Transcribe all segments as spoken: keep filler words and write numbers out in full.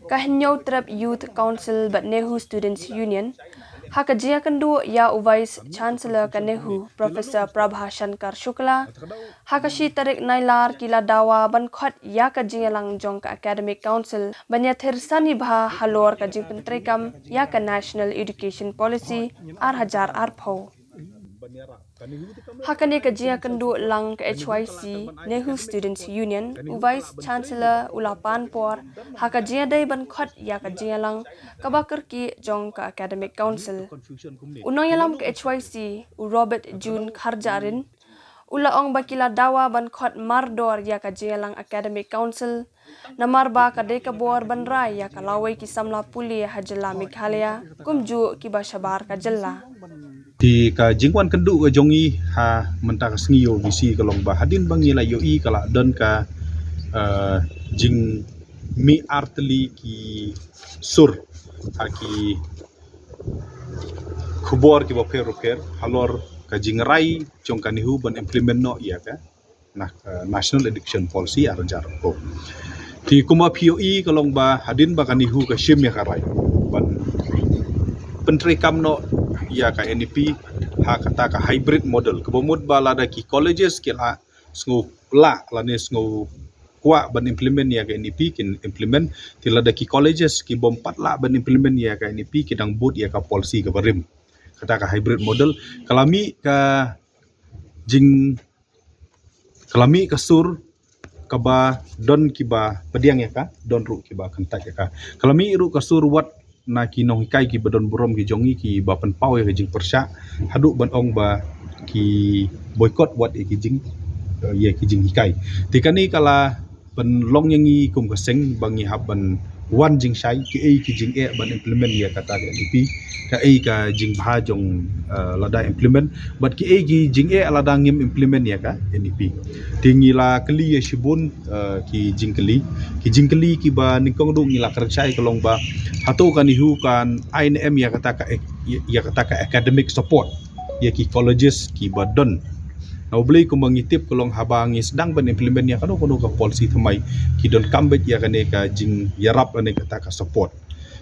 ka Hynñiewtrep Youth Council bad NEHU Students Union, ha ka jingïakynduh ïa u Vice Chancellor ka NEHU, Professor Prabha Shankar Shukla, ha ka shi tarik Nailar ki la dawa ban khot ïa ka jingïalang jong ka Academic Council ban ïathir sani bha halor ka jingpyntreikam ïa ka National Education Policy ar hajar arphew. Ha kane ka jingïakynduh lang ka H Y C NEHU Students Union, u Vice Chancellor u la pan por ha ka jingïadei ban khot ïa ka jingïalang kaba kyrkieh jong ka Academic Council. U nongïalam ka H Y C, u Robert June Kharjahrin, u la ong ba ki la dawa ban khot mardor ïa ka jingïalang Academic Council, namar ba ka dei ka bor ban rai ïa ka lawei ki samla pule ha jylla Meghalaya, kumjuh kiba shabar ka jylla. Te ka jingwan kynduh ka jong ngi ha mynta ka sngi ïa u V C ka long ba hadien ba ngi la ïohi ka la don ka, eh, jingmih artylli ki sur ha ki khubor kiba pher ba pher halor ka jingrai jong ka NEHU ban implement noh ïa ka na, eh, National Education Policy ar hajar arphew. Te kumba phi ïohi ka long ba hadien ba ka NEHU ka shim ïa ka rai ban pyntreikam noh ïa ka N E P ha kata ka hybrid model, kaba mut ba lada ki colleges ki la sngew lah lane sngew kwah ban implement ïa ka N E P kin implement, te lada ki colleges ki bym pat lah ban implement ïa ka N E P ki dang bud ïa ka policy kaba rim. Kata ka hybrid model ka la mih ka jing ka la mih ka sur kaba don kiba pdiang ïa ka, don ruh kiba kyntait ïa ka. Ka la mih ruh ka sur wat na ki nonghikai kiba don burom ki jong ngi kiba pynpaw ïa ka jingpyrshah haduh ban ong ba ki boycott wat ïa ki jing, eh, ïa ki jinghikai. Te kane ka la pynlong ïa ngi kum ka seng ba ngi hap ban wan jingshai kiei ki jingeh ban implement ïa kata ka N E P, kaei ka jingbha jong, eh, lada implement, bad kiei ki jingeh lada ngim implement ïa ka N E P. Te ngi la kylli ïa shibun, eh, ki jingkylli, ki jingkylli kiba nyngkong ruh ngi la kren shai ka long ba hato ka NEHU kan ai ne em ïa kata ka ac-, ïa kata ka academic support ïa ki colleges kiba don. Na U Blei kumba ngi tip ka long haba ngi sdang ban implement ïa kano kano ka policy thymmai ki donkam beit ïa kane ka jingïarap lane kata ka support.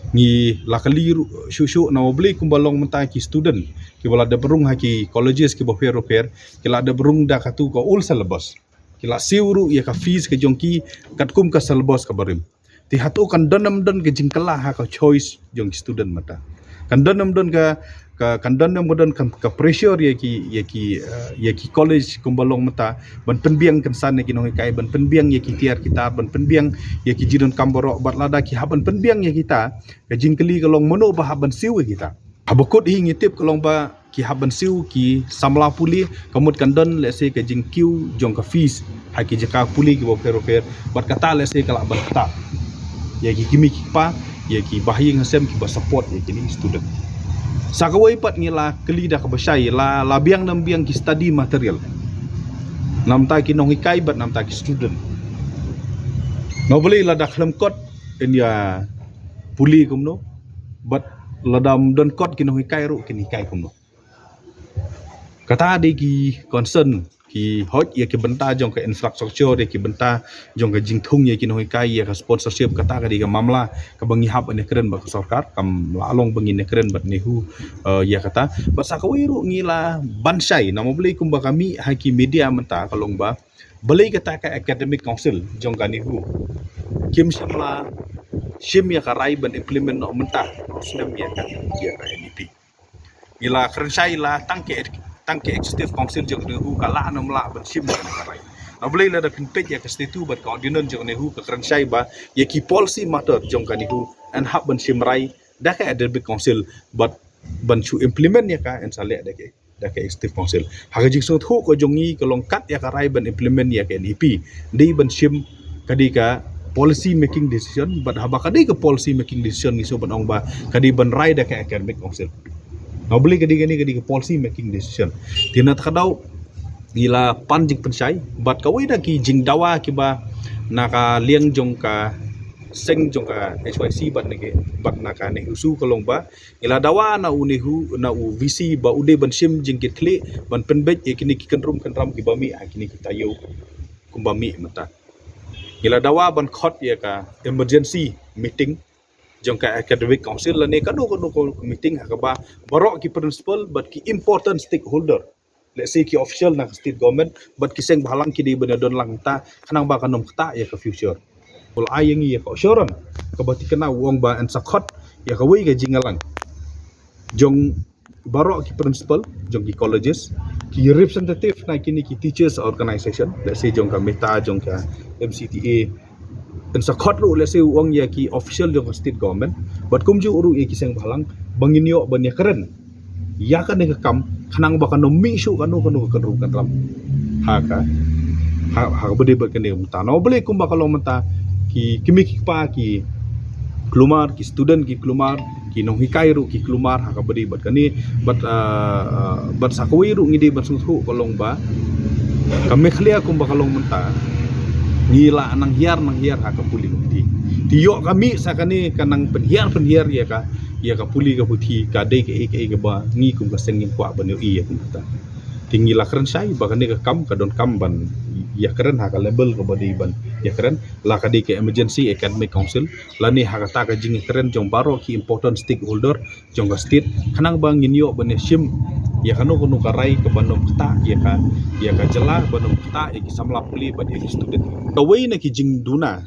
Ngi la kylli ruh shuh shuh na U Blei kumba long mynta ki student kiba la dep rung ha ki colleges kiba pher ba pher, ki la dep rung da katu ka old syllabus, ki la siew ruh ïa ka fees ka jong ki katkum ka syllabus kaba rim. Te hato kan don ne ym don ka jingkylla ha ka choice jong ki student mynta? Kan don ne ym don ka, ka, kan don ne ym don ka, ka pressure ïa ki, ïa ki, eh, ïa ki college kumba long mynta ban pynbiang kynsan ïa ki nonghikai, ban pynbiang ïa ki tiar ki tar, ban pynbiang ïa ki jingdonkam baroh, bad lada ki hap ban pynbiang ïa kita, ka jingkylli ka long mano ba hap ban siew ïa kita. Haba kut hi ngi tip ka long ba ki hap ban siew ki samla pule, ka mut kan don lehse ka jingkiew jong ka fees ha ki jaka pule kiba pher ba pher, bad kata lehse ka lah ban ktah ïa ki kmie ki kpa, ïa ki bahaïing hasem kiba support ïa kine student. Sa kawei pat ngi la kylli da kaba shai, la, la biang ne ym biang ki study material na bynta ki nonghikai bad na bynta ki student? Na U Blei lada khlem kot, yn ïa pule kumno, bad lada ym don kot ki nonghikai ruh kin hikai kumno? Kata dei ki concern, ki hoi ïa ki bynta jong ka infrastructure, ïa ki bynta jong ka jingthung ïa ki nonghikai, ïa ka sponsorship. Kata ka dei ka mamla kaba ngi hap ban ïakren bad ka sorkar, kam lah long ba ngin ïakren bad NEHU, eh, ïa kata. Bad sa kawei ruh ngi la ban shai, na U Blei kumba ka mih ha ki media mynta ka long ba balei kata ka academic council jong ka NEHU kim shym la shim ïa ka rai ban implement noh mynta u snem ïa ka, ïa ka N E P. Ngi la kren shai la tang ka, tang ka executive council jong ka NEHU ka lah ne ym lah ban shim ïa ka rai. Na U Blei lada phin peit ïa ka statute bad ka ordinance jong ka NEHU ka kren shai ba ïa ki policy matter jong ka NEHU yn hap ban shim rai da ka academic council, bad ban shu implement ïa ka yn sa leh da ka, da ka executive council. Ha ka jingsngewthuh ka jong ngi ka long kat ïa ka rai ban implement ïa ka N E P dei ban shim, ka dei ka policy making decision, bad haba ka dei ka policy making decision ngi shu ban ong ba ka dei ban rai da ka academic council. Na U Blei ka dei kane ka dei ka policy making decision. Te na kata ka daw ngi la pan jingpynshai, bad kawei na ki jingdawa kiba na ka liang jong ka seng jong ka H Y C bad na ki, bad na ka NEHUSU ka long ba ngi la dawa na u NEHU, na u V C ba u dei ban shim jingkitkhlieh ban pynbeit ïa kine ki kynrum kynram kiba mih ha kine ki taïew kumba mih mynta. Ngi la dawa ban khot ïa ka emergency meeting jong ka academic council lane kano kano ka meeting ha kaba baroh ki principal bad ki important stakeholder, let's say ki official na ka state government bad ki seng bhalang ki dei ban don lang mynta khnang ba kan ym ktah ïa ka future. Ul ai ïa ngi ïa ka assurance kaba thikna u ong ba yn sa khot ïa kawei ka jingïalang jong baroh ki principal jong ki colleges, ki representative na kine ki teachers organization, let's say jong ka META, jong ka MCTA, yn sa khot ruh, let's say u ong ïa ki official jong ka state government bad kumjuh ruh ïa ki seng bhalang ba ngin ïoh ban ïakren ïa kane ka kam khnang ba kan ym mih shuh kano kano ka kynrum kynram ha ka ha, ha kaba dei bad kane ka mynta. Namar balei kumba ka long mynta ki kmie ki kpa ki kulmar, ki student ki kulmar, ki nonghikai ruh ki kulmar ha kaba dei bad kane bad, ah, ah, bad sa kawei ruh ngi dei ban sngewthuh ka long ba ka Meghalaya kumba ka long mynta ngi la nang hiar nang hiar ha ka pule ka puthi. Te ïoh ka mih sa kane ka nang pynhiar pynhiar ïa ka ïa ka pule ka puthi ka dei kaei kaei kaba ngi kum ka seng ngim kwah ban ïohi ïa kumta. Te ngi la kren shai ba kane ka kam ka don kam ban ïakren ha ka level kaba dei ban ïakren, la ka dei ka emergency academic council lane ha kata ka jingïakren jong baroh ki important stakeholder jong ka state khnang ba ngin ïoh ban ïashim ïa kano kano ka rai kaban ym ktah ïa ka ïa ka jylla, ban ym ktah ïa ki samla pule bad ïa ki student. Kawei na ki jingduna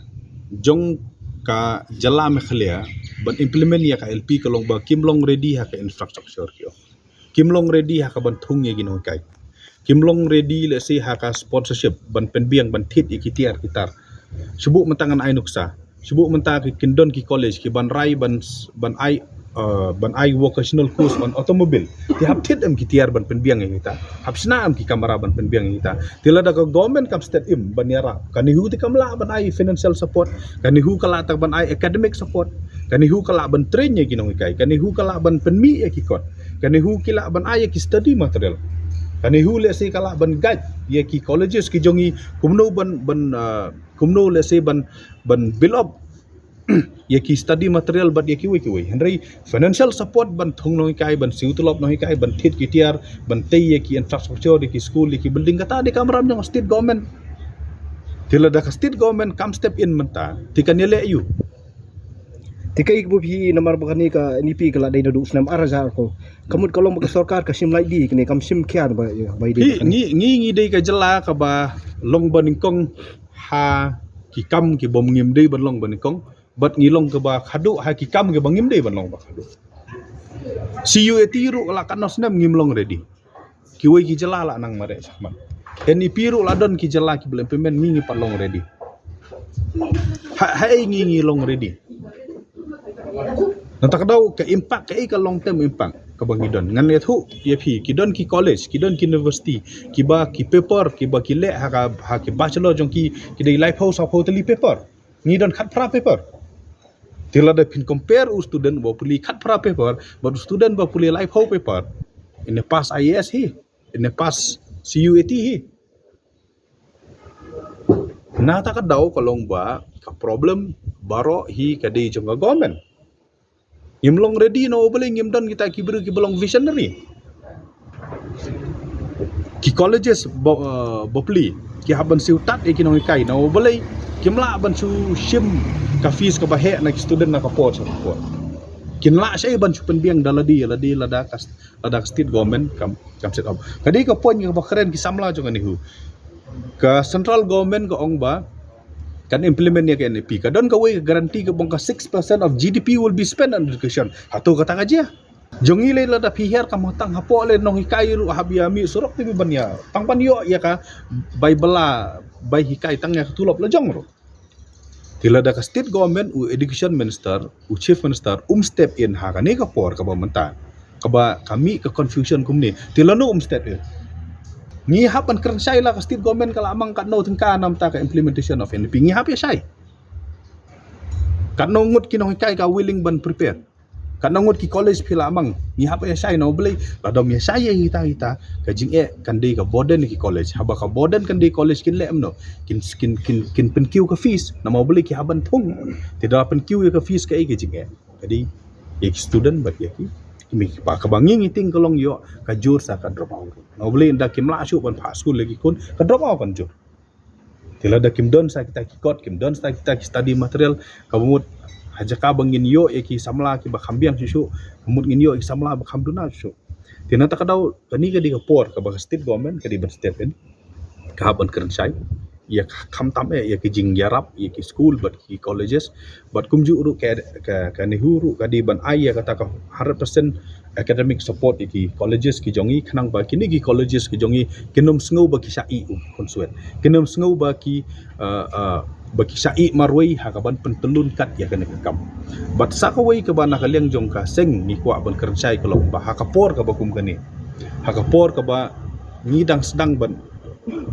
jong ka jylla Meghalaya ban implement ïa ka LP ka long ba kim long ready ha ka infrastructure ki ong. Kim long ready ha kaban thung ïa ki nonghikai. Kim long ready, let's say, ha ka sponsorship ban pynbiang ban thied ïa ki tiar ki tar. Shu buh mynta ngan ai nuksa. Shu buh mynta ki kin don ki college kiban rai ban ban ai, uh, ban ai vocational course on automobile. Te hap thied em ki tiar ban pynbiang ïa kita? Hap shna em ki kamra ban pynbiang ïa kita? Te lada ka government kam step in ban ïarap, kane hi te kam lah ban ai financial support, kane hi ka lah tang ban ai academic support, kane hi ka lah ban train ïa ki nonghikai, kane hi ka lah ban pynmih ïa ki kot, kane hi ki lah ban ai ïa ki study material, kane hi lehse ka lah ban guide ïa ki colleges ki jong ngi kumno ban ban, uh, kumno lehse ban ban build up ïa ki study material bad ïa kiwei kiwei. Hynrei financial support ban thung nonghikai, ban siew tulop nonghikai, ban thied ki tiar, ban tei ïa ki infrastructure, ïa ki school, ïa ki building, kata dei ka kamram jong state government. Te lada ka state government kam step in mynta, te kan ïaleh aiu? Te kaei kaba phi, namar ba kane ka NEP ka la dei naduh snem ar hajar arphew. Ka mut ka long ba ka sorkar ka shim lait di, kane kam shim khia ba, ba dei. Ngi ngi ngi dei ka jylla kaba long ba nyngkong ha ki kam kiba ngim dei ban long ba nyngkong. Bad ngi long kaba khadduh ha ki kam kiba ngim dei ban long ba khadduh. CUAT ruh la katno snem ngim long ready. Kiwei ki jylla la nang mareh shakhmat. NEP ruh la don ki jylla kiba la implement, ngi ngi pat long ready. Ha, haei ngi ngi long ready? Nangta ka dei ka impact, kaei ka long term impact kaba ngi don. Ngan ïathuh ïa phi, ki don ki college, ki don ki university, kiba ki paper kiba ki leh ha ka, ha ki bachelor jong ki, ki dei laiphew sawphew tylli paper. Ngi don khatphra paper. Te lada phin compare u student ba pule khatphra paper bad u student ba pule laiphew paper, yn pass IAS hi, yn pass CUAT hi. Nangta ka dei ka long ba ka problem baroh hi ka dei jong ka government. Ngim long ready, namar balei? Ngim don kita ki briew kiba long visionary. Ki colleges ba, uh, ba pule ki hap ban siew tad ïa ki nonghikai, namar balei? Kim lah ban shu shim ka fees kaba heh na ki student na ka por sha ka por. Kin lah shai ban shu pynbiang da lade lade lada ka, lada ka state government kam kam set up. Ka dei ka point kaba kren ki samla jong ka NEHU. Ka central government ka ong ba kan implement ïa ka NEP. Ka don kawei ka guarantee kaba ong ka six percent of GDP will be spent on education. Hato kata ka jia? Jong ngi lei lada phi hiar kam tang hapoh lei nonghikai ruh hap ïa mih surok te ban ïa tang ban ïoh ïa ka bai bylla bai hikai tang ïa ka tulop la jong ruh. Te lada ka state government, u education minister, u chief minister um step in ha kane ka por kaba mynta, kaba ka mih ka confusion kumne, te lano um step in? Ngi hap ban kren shai la ka state government ka la mang katno tyngka namar ka implementation of NEP, ngi hap ïa shai. Katno ngut ki nonghikai ka willing ban prepare? Katno ngut ki college phi la mang? Ngi hap ïa shai, namar balei? Lada ym ïa shai ïa kita kita, ka jingeh kan dei ka burden ki college. Haba ka burden kan dei college, kin leh kumno? Kin kin kin kin pynkiew ka fees. Namar balei? Ki hap ban thung. Te da pynkiew ïa ka fees, kaei ka jingeh? Ka dei ïa ki student bad ïa ki kmie ki kpa. Kaba ngi ngi tieng ka long ïoh ka jur sa ka drop out. Namar balei? Ynda kim lah shuh ban phah skul ïa ki khun, ka drop out kan jur. Te lada kim don sa kita ki kot, kim don sa kita ki study material, kaba mut Ha jaka ba ngin ïoh ïa ki samla kiba kham biang shuh shuh, ka mut ngin ïoh ïa ki samla ba kham duna shuh shuh. Te na kata ka daw, kane ka dei ka por kaba ka state government ka dei ban step in, ka hap ban kren shai ïa ka, khamtam eh ïa ki jingïarap ïa ki school bad ki colleges, bad kumjuh ruh ka, ka, ka NEHU ruh ka dei ban ai ïa kata ka hundred percent academic support ïa ki colleges ki jong ngi, khnang ba kine ki colleges ki jong ngi kin ym sngew ba ki shah ïeh u khunswet, kin ym sngew ba ki, uh, uh, ba ki shah ïeh marwei ha kaban pyntyllun kat ïa kane ka kam. Bad sa kawei kaba na ka liang jong ka seng ngi kwah ban kren shai ka long ba ha ka por kaba kum kane, ha ka por kaba ngi dang sdang ban,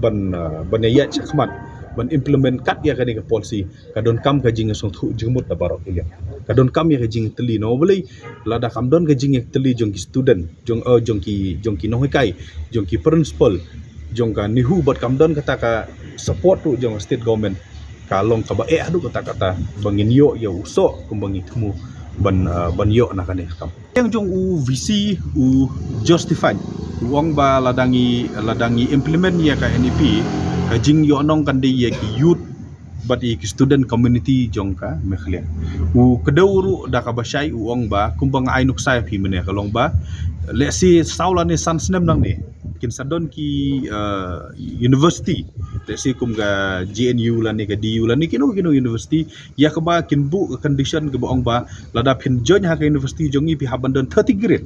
ban, uh, ban ïaid shakhmat ban implement kat ïa kane ka policy, ka donkam ka jingïasngewthuh jingmut na baroh ki liang. Ka donkam ïa ka jingtylli, namar balei? Lada kam don ka jingtylli jong ki student, jong, uh, jong ki, jong ki nonghikai, jong ki principal, jong ka NEHU, bad kam don kata ka support ruh jong state government, ka long kaba eh haduh katta katta ba ngin ïoh ïa u soh kumba ngi thmu ban, uh, ban ïoh na kane ka kam. Ïa jong u VC u justify, u ong ba lada ngi, lada ngi implement ïa ka NEP, ka jingïohnong kan dei ïa ki youth bad ïa ki student community jong ka Meghalaya. U kdew ruh da kaba shai u ong ba, kumba nga ai nuksa ïa phi mynne, ka long ba lehse saw lane san snem nangne kin sa don ki, uh, university, lehse kum ka JNU lane ka DU lane kino kino university, ïa kaba kin buh ka condition kaba ong ba lada phin join ha ka university jong ngi phi hap ban don thirty grade.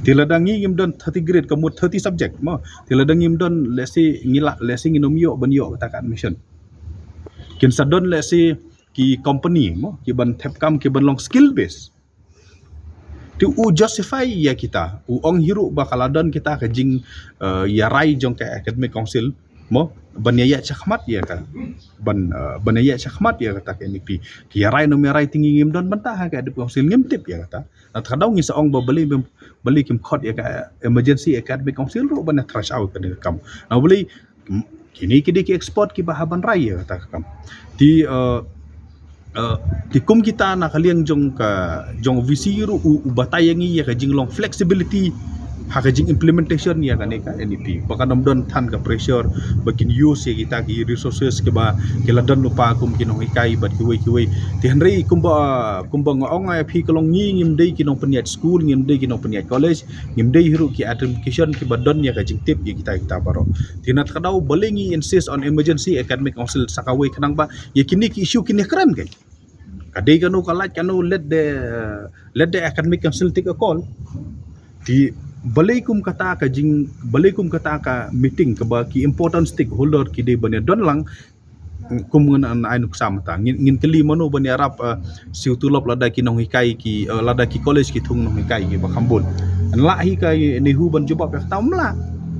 Te lada ngi ngim don thirty grade, ka mut thirty subject mo. Te lada ngim don, lehse ngi la, lehse ngin ym ïoh ban ïoh kata ka admission. Kin sa don lehse ki company mo, ki ban thep kam, ki ban long skill base. Te u justify ïa kita, u ong hi ruh ba ka la don kita ka jing, uh, ïarai jong ka Academic Council mo, ban ïaid shakhmat ïa ka, ban, uh, ban ïaid shakhmat ïa kata ka NEP. Ki ïarai ne ym ïarai te ngi ngim don bynta ha ka Academic Council, ngim tip ïa kata. Na kata ka daw ngi sa ong ba balei, balei kim khot ïa ka Emergency Academic Council ruh ban ïa thrash out kane ka kam. Na balei, kine ki dei ki expert kiba hap ban rai ïa kata ka kam. Te, uh, uh, te kum kita na ka liang jong ka, jong VC ruh u, u batai ïa ngi ïa ka jinglong flexibility ha ka jing implementation ïa kane ka NEP. Ba kan ym don than ka pressure ba kin use ïa kita ki resources kiba ki la don lypa kum ki nonghikai bad kiwei kiwei. Te hynrei kumba, kumba nga ong ïa phi ka long ngi ngim dei ki nongpynïaid school, ngim dei ki nongpynïaid college, ngim dei hi ruh ki administration kiba don ïa ka jingtip ïa kita kita baroh. Te na kata ka daw balei ngi insist on Emergency Academic Council sa kawei, khnang ba ïa kine ki issue kin ïakren kein. Ka dei kano ka lait kano, let the, let the Academic Council take a call. Te balei kum kata ka jing, balei kum kata ka meeting kaba ki important stakeholder ki dei ban ïa don lang, kum ngan ai nuksa mynta. Ngin, ngin kylli mano ban ïarap, uh, siew tulop lada ki nonghikai ki, uh, lada ki college ki thung nonghikai kiba kham bun. Yn lah hi ka NEHU ban jubab ïa kata? Ym lah.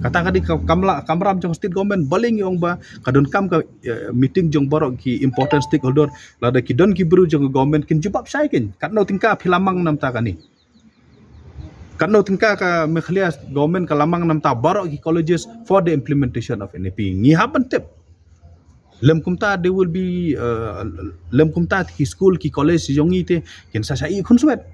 Kata ka dei ka, kam lah, kamram jong state government. Balei ngi ong ba ka donkam ka, uh, meeting jong baroh ki important stakeholder, lada ki don ki briew jong government kin jubab shai kein. Katno tyngka phi la mang na bynta kane? Katno tyngka ka Meghalaya government ka la mang na bynta baroh ki colleges for the implementation of NEP? Ngi hap ban tip. Lym kumta there will be, uh, lym kumta ki school ki college jong ngi te kin sa shah ïeh khunswet.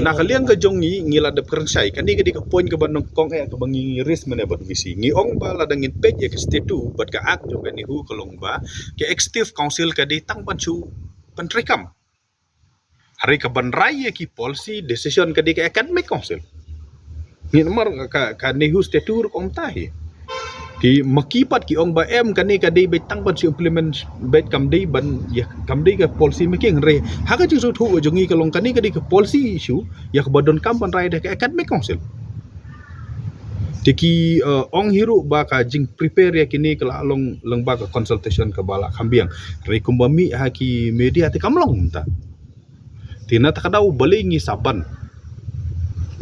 Na ka liang ka jong ngi, ngi la dep kren shai, kane ka dei ka point kaba nyngkong eh kaba ngi raise mynne bad VC. Ngi ong ba lada ngin peit ïa ka statute bad ka act jong ka NEHU ka long ba ka Executive Council ka dei tang ban shu pyntreikam. Hynrei ka ban rai ïa ki policy decision ka dei ka Academic Council. Ngi namar ka, ka NEHU statute ka ong kumta hi. Ki ma ki pat ki ong ba em, kane ka dei beit tang ban shu implement beit, kam dei ban, ïa, kam dei ka policy making. Hynrei ha ka jingsngewthuh jong ngi ka long kane ka dei ka policy issue, ïa kaba donkam ban rai da ka Academic Council. Te ki, uh, ong hi ruh ba ka jingprepare ïa kine ka la long lyngba ka consultation kaba la kham biang. Hynrei kumba mih ha ki media te kam long mynta. Te na kata ka daw balei ngi sa ban?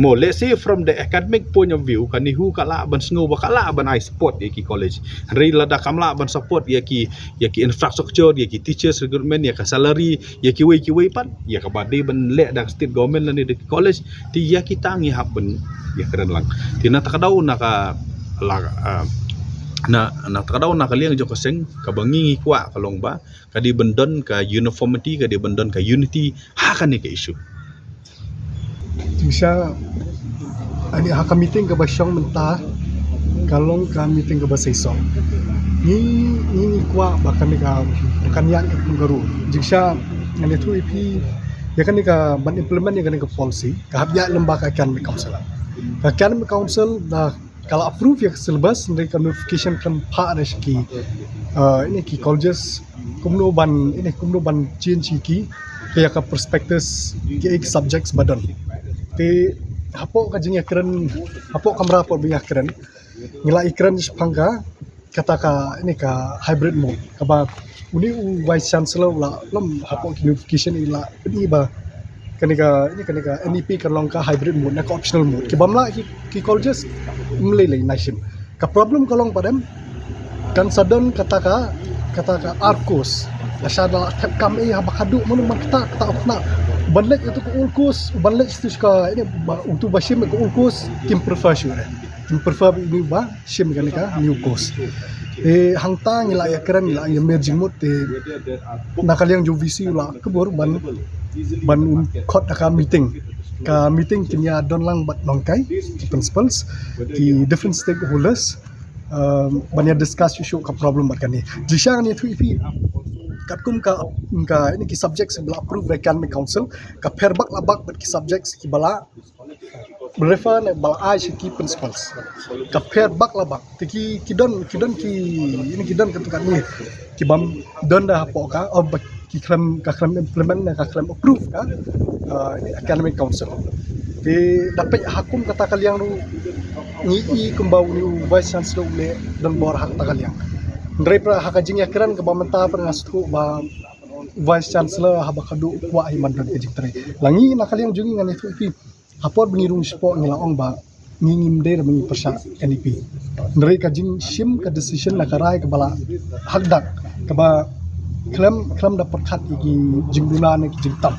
Mo, let's say from the academic point of view, ka NEHU ka lah ban sngew ba ka lah ban ai support ïa ki college. Hynrei lada kam lah ban support ïa ki, ïa ki infrastructure, ïa ki teachers recruitment, ïa ka salary, ïa kiwei kiwei pat, ïa kaba dei ban leh da ka state government lane da ki college, te ïa kita ngi hap ban ïakren lang. Te na kata ka daw na ka la, ah, na, na kata ka daw na ka liang jong ka seng kaba ngi ngi kwah ka long ba ka dei ban don ka uniformity, ka dei ban don ka unity ha kane ka issue. Jingshisha, ani ha ka meeting kaba shong mynta ka long ka meeting kaba seisoh. Ngi, ngi, ngi kwah ba kane ka, kan ïaid katkum ka ruh. Jingshisha Ngan ïathuh ïa phi ïa kane ka ban implement ïa kane ka policy ka hap ïa lem bad ka Academic Council. Ka Academic Council da ka la approve ïa ka syllabus, hynrei ka notification kan phah da sha ki, uh, ine ki colleges kumno ban, ine kumno ban change ïa ki, ïa ka prospectus, ki subjects ba don. Te hapoh ka jingïakren, hapoh kamra hapoh ba ïakren, ngi la ïakren shaphang ka kata ka, ine ka hybrid mode, kaba une u Vice Chancellor u la lem hapoh ki notification i la pyni ba kane ka, ine kane ka N E P kan long ka hybrid mode, na ka optional mode. Ki bym lah ki, ki colleges, ym lei lei na shim. Ka problem ka long pat em, kan sa don kata ka, kata ka ar course. Lashai da la thep kam, eh, haba khadduh mano man kata, kata u khynnah ban leit ïa uto ka old course, ban leit sha uto ka, ine ba, uto ba shim ka old course kim prefer shuh re. Kim prefer ba ine ba shim kane ka new course. Te hangta ngi la ïakren, ngi la ïa mer jingmut, te na ka liang jong VC u la kbur ban, ban un khot da ka meeting. Ka meeting kin ïa don lang bad nonghikai, ki principals, ki different stakeholders, um, ban ïa discuss shuh shuh ka problem bad kane. Jingshisha ngan ïathuh ïa phi, katkum ka, ka, ine ki subjects ba la approve da ka Academic Council, ka pher bak la bak bad ki subjects kiba la refer ne ba la ai sha ki principals. Ka pher bak la bak. Te ki, ki don, ki don ki, ine ki don katto katne ki bym don da hapoh ka, oh, ba ki khlem, ka khlem implement ne ka khlem approve ka, uh, ine Academic Council. Te da peit ha kum kata ka liang ruh ngi i kumba une u Vice Chancellor u leh don bor ha kata ka liang. Hynrei pat ha ka jingïakren kaba mynta pat nga sngewthuh ba Vice Chancellor haba khadduh u kwah hi ban don ka jingtrei. La ngi na ka liang jong ngi ngan ïathuh ïa phi, ha por ba ngi rung shapoh ngi la ong ba ngi ngim dei re ba ngi pyrshah N E P. Hynrei ka jingshim ka decision na ka rai kaba la hakdak, kaba khlem, khlem da pyrkhat ïa ki jingduna ne ki jingtam.